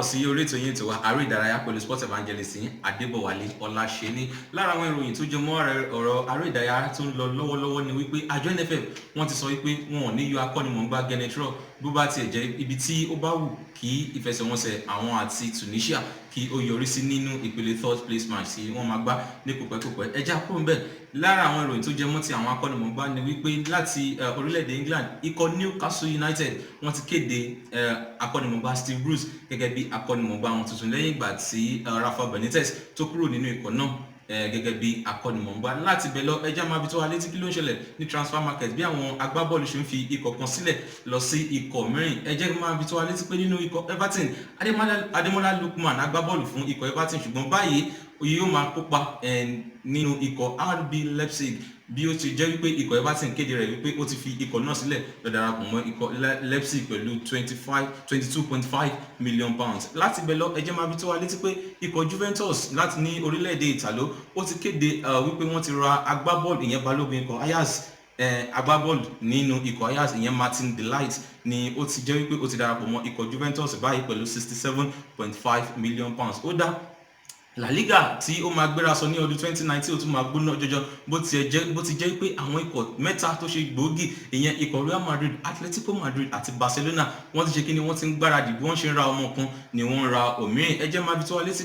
Sí orí ètò yín, ètò wa, Aré Ìdárayá, pẹ̀lú sports evangelist yín, Adébọ̀wálé Ọláṣẹ́ní. Lára àwọn ìròyìn tó jẹ mọ́ ọ̀rọ̀ aré ìdárayá tó ń lọ lọ́wọ́lọ́wọ́ ni wípé àjọ NFF, wọ́n ti sọ wípé wọn ò ní yọ akọ́nimọ̀ọ́gbá Gernot Rohr, bó bá tiẹ̀ jẹ́ ibi tí ó bá wù kí ìfẹsẹ̀wọnsẹ̀ àwọn àti Tunisia kí ó yọrí sí nínú ìpele third place match tí wọ́n máa gbá ní kòpẹ́kòpẹ́. Ẹja kúrò ń bẹ̀. Lára àwọn ìròyìn tó jẹ mọ́ ti àwọn akọ́nimọ̀ọ́gbá ni wípé láti orílẹ̀-èdè England, ikọ̀ Newcastle United, wọ́n ti kéde akọ́nimọ̀ọ́gbá Steve Bruce gẹ́gẹ́ bí akọ́nimọ̀ọ́gbá wọn tuntun lẹ́yìn ìgbà tí Rafa Benitez tó kúrò nínú ikọ̀ náà gẹ́gẹ́ bí akọ́nimọ̀ọ́gbá. Láti bẹ̀ lọ, ẹjá máa fi tó wa létí kí ló ń ṣẹlẹ̀ ní transfer market, bí àwọn agbábọ́ọ̀lù ṣe ń fi ikọ̀ kan sílẹ̀ lọ sí ikọ̀ mìíràn. Ẹ jẹ́ máa fi tó wa létí pé nínú ikọ̀ Everton, Ademola Lookman, agbábọ́ọ̀lù fún ikọ̀ Everton, ṣùgbọ́n báyìí yóò máa kópa nínú ikọ̀ RB Leipzig, bí ó ti jẹ́ wípé ikọ̀ Everton kéde rẹ̀ wípé ó ti fi ikọ̀ náà sílẹ̀ lọ darapọ̀ mọ́ ikọ̀ Leipzig pẹ̀lú 25, £22.5 million. Láti bẹ̀ lọ, ẹ jẹ́ máa fi tó wa létí pé ikọ̀ Juventus láti ní orílẹ̀-èdè Ìtàló, ó ti kéde wípé wọ́n ti ra agbábọ́ọ̀lù, ìyẹn balógun ikọ̀ Ajax, agbábọ́ọ̀lù nínú ikọ̀ Ajax, ìyẹn Martin de Ligt, ni ó ti jẹ́ wípé ó ti darapọ̀ mọ́ ikọ̀ Juventus báyìí pẹ̀lú £67.5 million. Ó dá La Liga tí ó máa gbéra sọ ní ọdún 2019, ó tún máa gbóná jọjọ, bó ti jẹ́ pé àwọn ikọ̀ mẹ́ta tó ṣe gbòógì, ìyẹn ikọ̀ Real Madrid, Atletico Madrid àti Barcelona, wọ́n ti ṣe kí ni, wọ́n ti ń gbáradì. Bí wọ́n ṣe ń ra ọmọ kan ni wọ́n ń ra òmíràn. Ẹ jẹ́ máa fi tó wa létí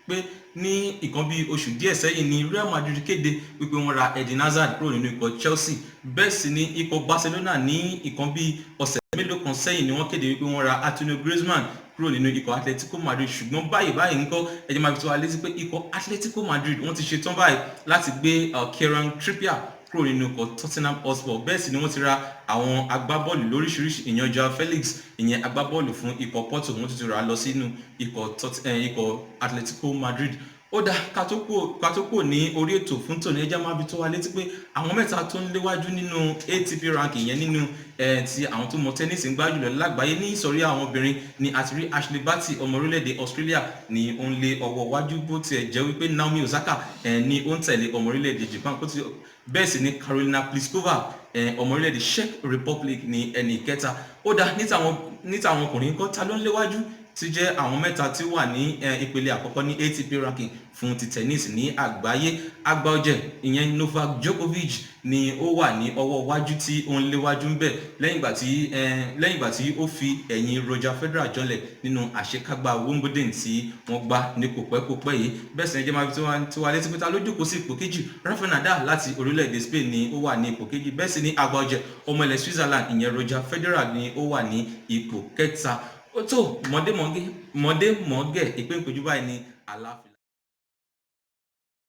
pé ní ìkan bí oṣù díẹ̀ sẹ́yìn ni Real Madrid kéde wípé wọ́n ra Eden Hazard kúrò nínú ikọ̀ Chelsea. Bẹ́ẹ̀ sì ni ikọ̀ Barcelona, ní ìkan bí ọ̀sẹ̀ mélòó kan sẹ́yìn ni wọ́n kéde wípé wọ́n ra Antonio Griezmann kúrò nínú ikọ̀ Atletico Madrid. Ṣùgbọ́n báyìí báyìí ńkọ́, ẹ jẹ́ máa fi tó wa létí pé ikọ̀ Atletico Madrid, wọ́n ti ṣetán báyìí láti gbé Kieran Trippier kúrò nínú ikọ̀ Tottenham Hotspur. Bẹ́ẹ̀ sì ni wọ́n ti ra àwọn agbábọ́ọ̀lù lóríṣiríṣi, ìyẹn Joao Felix, ìyẹn agbábọ́ọ̀lù fún ikọ̀ Porto, wọ́n ti rà á lọ sínú ikọ̀ Atletico Madrid. Ó dá ká tó kúrò ní orí ètò fún tòní, ẹ jẹ́ máa fi tó wa létí pé àwọn mẹ́ta tó ń léwájú nínú ATP ranking, yẹn nínú ti àwọn tó mọ tẹ́nísì ń gbá jùlọ lágbàáyé, ní ìsọ̀rí àwọn obìnrin ni a ti rí Ashley Barty, ọmọ orílẹ̀-èdè Australia, ní ó ń lé ọwọ́ wájú, bó tiẹ̀ jẹ́ wípé Naomi Osaka ní ó ń tẹ̀lé, ọmọ orílẹ̀-èdè Japan kó ti. Bẹ́ẹ̀ sì ni Karolina Pliskova, ọmọ orílẹ̀-èdè Czech Republic, ní ẹnì kẹta. Ó dá ní tàwọn ọkùnrin kan, ta ló ń léwájú tí jẹ́ àwọn mẹ́ta tí wà ní ìpele àkọ́kọ́ ní ATP ranking fún ti tennis ní àgbáyé? Àgbà ọ̀jẹ̀, ìyẹn Novak Djokovic, ni ó wà ní ọwọ́ iwájú tí ó ń léwájú ń bẹ̀ lẹ́yìn ìgbà tí ó fi ẹ̀yìn Roger Federer jọlẹ̀ nínú àṣekágbá Wimbledon tí wọ́n gbá ní kòpẹ́kòpẹ́ yìí. Bẹ́ẹ̀ sì ni jẹ́ máa fi tó wa létí pé ta ló jókòó sí ipò kejì? Rafael Nadal láti orílẹ̀-èdè Spain ni ó wà ní ipò kejì. Bẹ́ẹ̀ sì ni àgbà ọ̀jẹ̀ ọmọ ilẹ̀ Switzerland, ìyẹn Roger Federer, ni ó wà ní ipò kẹta. Ó tó mọ̀dé mọ̀gẹ́ ìpín ìpéjú báyìí ní àlàáfíà.